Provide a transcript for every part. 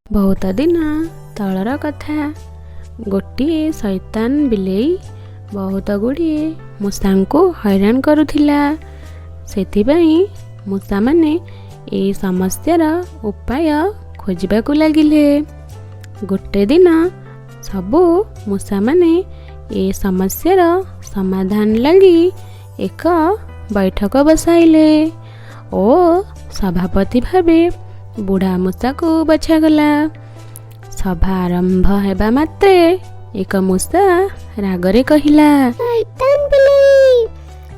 ବହୁତ ଦିନ ତଳର କଥା। ଗୋଟିଏ ଶୈତାନ ବିଲେଇ ବହୁତ ଗୁଡ଼ିଏ ମୂଷାଙ୍କୁ ହଇରାଣ କରୁଥିଲା। ସେଥିପାଇଁ ମୂଷାମାନେ ଏହି ସମସ୍ୟାର ଉପାୟ ଖୋଜିବାକୁ ଲାଗିଲେ। ଗୋଟେ ଦିନ ସବୁ ମୂଷାମାନେ ଏ ସମସ୍ୟାର ସମାଧାନ ଲାଗି ଏକ ବୈଠକ ବସାଇଲେ ଓ ସଭାପତି ଭାବେ ବୁଢ଼ା ମୂଷାକୁ ବଛାଗଲା। ସଭା ଆରମ୍ଭ ହେବା ମାତ୍ରେ ଏକ ମୂଷା ରାଗରେ କହିଲା, ଶୈତାନ ବିଲେଇ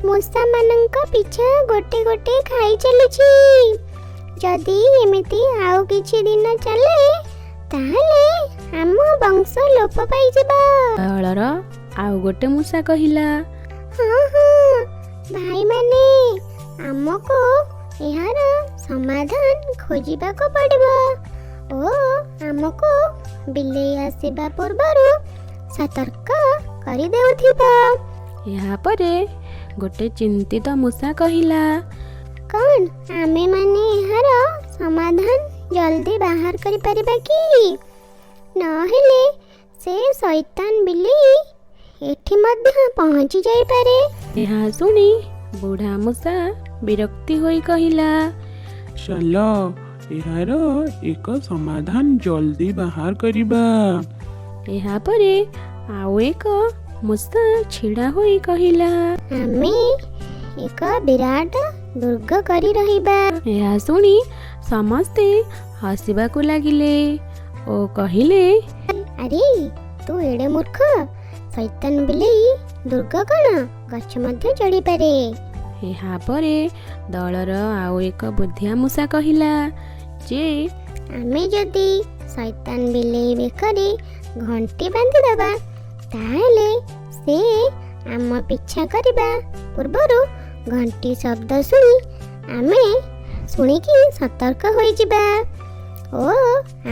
ମୂଷାମାନଙ୍କ ପିଛା ଗୋଟେ ଗୋଟେ ଖାଇ ଚାଲିଛି। ଯଦି ଏମିତି ଆଉ କିଛି ଦିନ ଚାଲେ, ତାହେଲେ ଆମ ବଂଶ ଲୋପ ପାଇଯିବ। ଦଳର ଆଉ ଗୋଟେ ମୂଷା କହିଲା, ହଁ, ଭାଇମାନେ, ଆମକୁ ଏହାର ସମାଧାନ ଖୋଜିବାକୁ ପଡ଼ିବ ଓ ଆମକୁ ବିଲେଇ ଆସିବା ପୂର୍ବରୁ ସତର୍କ କରିଦେଉଥିବ। ଏହାପରେ ଗୋଟେ ଚିନ୍ତିତ ମୂଷା କହିଲା, କ'ଣ ଆମେମାନେ ଏହାର ସମାଧାନ ଜଲ୍ଦି ବାହାର କରିପାରିବା କି? ନହେଲେ ସେ ଶୈତାନ ବିଲେଇ ଏଠି ମଧ୍ୟ ପହଞ୍ଚି ଯାଇପାରେ। ଏହା ଶୁଣି ବୁଢ଼ା ମୂଷା ବିରକ୍ତି ହୋଇ କହିଲା, ଚାଲ, ଏହାର ଏକ ସମାଧାନ ଜଲ୍ଦି ବାହାର କରିବା। ଏହାପରେ ଆଉ ଏକ ମୂଷା ଛିଡ଼ା ହୋଇ କହିଲା, ଆମେ ଏକ ବିରାଟ ଦୁର୍ଗ କରି ରହିବା। ଏହା ଶୁଣି ସମସ୍ତେ ହସିବାକୁ ଲାଗିଲେ ଓ କହିଲେ, ଆରେ, ତୁ ଏଡ଼େ ମୂର୍ଖ! ଶୈତାନ ବିଲେଇ ଦୁର୍ଗ କ'ଣ, ଗଛ ମଧ୍ୟ ଚଢ଼ିପାରେ। ଏହାପରେ ଦଳର ଆଉ ଏକ ବୁଦ୍ଧିଆ ମୂଷା କହିଲା ଯେ, ଆମେ ଯଦି ଶୈତାନ ବିଲେଇ ବେକରେ ଘଣ୍ଟି ବାନ୍ଧିଦେବା, ତାହେଲେ ସେ ଆମ ପିଛା କରିବା ପୂର୍ବରୁ ଘଣ୍ଟି ଶବ୍ଦ ଶୁଣି ଆମେ ଶୁଣିକି ସତର୍କ ହୋଇଯିବା ଓ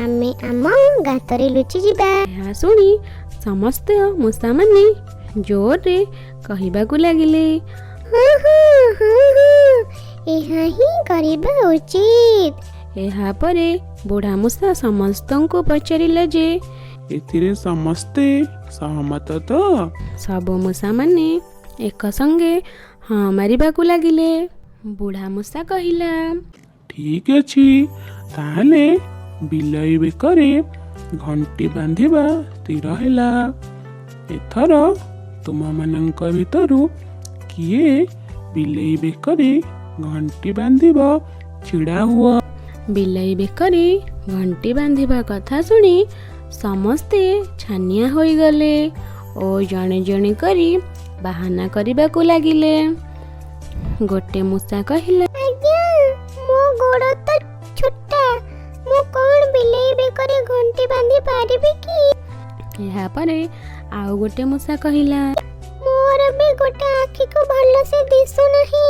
ଆମେ ଆମ ଗାତରେ ଲୁଚିଯିବା। ଏହା ଶୁଣି ସମସ୍ତ ମୂଷାମାନେ ଜୋରରେ କହିବାକୁ ଲାଗିଲେ, ହଁ, ଏହା ହିଁ କରିବା ଉଚିତ। ଏହାପରେ ବୁଢ଼ା ମୂଷା ସମସ୍ତଙ୍କୁ ପଚାରିଲା ଯେ, ଏଥିରେ ସମସ୍ତେ ସହମତ ତ? ସବୁ ମୂଷାମାନେ ଏକ ସଙ୍ଗେ ହଁ ମାରିବାକୁ ଲାଗିଲେ। ବୁଢ଼ା ମୂଷା କହିଲା, ଠିକ ଅଛି, ତାହେଲେ ବିଲେଇ ବେକରେ ଘଣ୍ଟି ବାନ୍ଧିବା ସ୍ଥିର ହେଲା। ଏଥର ତୁମମାନଙ୍କ ଭିତରୁ କିଏ ବିଲେଇ ବେକରେ ଘଣ୍ଟି ବାନ୍ଧିବ, ଛିଡ଼ା ହୁଅ। ବିଲେଇ ବେକରେ ଘଣ୍ଟି ବାନ୍ଧିବା କଥା ଶୁଣି ସମସ୍ତେ ଛାନିଆ ହୋଇଗଲେ ଓ ଜଣେ ଜଣେ କରି ବାହାନା କରିବାକୁ ଲାଗିଲେ। ଗୋଟେ ମୂଷା କହିଲା, ଆଜ୍ଞା, ମୋ ଗୋଡ଼ ତ ଛୋଟା, ମୁଁ କ'ଣ ବିଲେଇ ବେକରେ ଘଣ୍ଟି ବାନ୍ଧି ପାରିବି କି? ଏହାପରେ ଆଉ ଗୋଟେ ମୂଷା କହିଲା, ମୋର ବି ଗୋଟେ ଆଖିକୁ ଭଲସେ ଦିଶୁନାହିଁ,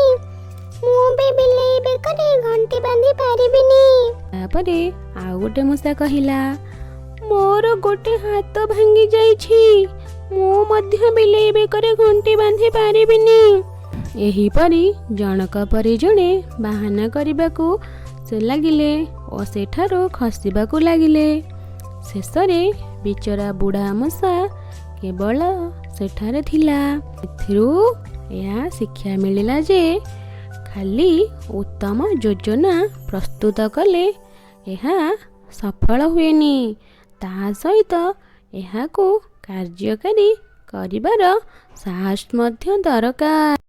ମୁଁ ବି ବିଲେଇ ବେକରେ ଘଣ୍ଟି ବାନ୍ଧି ପାରିବିନି। ତାପରେ ଆଉ ଗୋଟେ ମୂଷା କହିଲା, ମୋର ଗୋଟେ ହାତ ଭାଙ୍ଗି ଯାଇଛି, ମୁଁ ମଧ୍ୟ ବିଲେଇ ବେକରେ ଘଣ୍ଟି ବାନ୍ଧି ପାରିବିନି। ଏହିପରି ଜଣକ ପରେ ଜଣେ ବାହାନା କରିବାକୁ ସେ ଲାଗିଲେ ଓ ସେଠାରୁ ଖସିବାକୁ ଲାଗିଲେ। ଶେଷରେ ବିଚରା ବୁଢ଼ା ମୂଷା କେବଳ ସେଠାରେ ଥିଲା। ଏଥିରୁ ଏହା ଶିକ୍ଷା ମିଳିଲା ଯେ ଖାଲି ଉତ୍ତମ ଯୋଜନା ପ୍ରସ୍ତୁତ କଲେ ଏହା ସଫଳ ହୁଏନି, ତାହା ସହିତ ଏହାକୁ କାର୍ଯ୍ୟକାରୀ କରିବାର ସାହସ ମଧ୍ୟ ଦରକାର।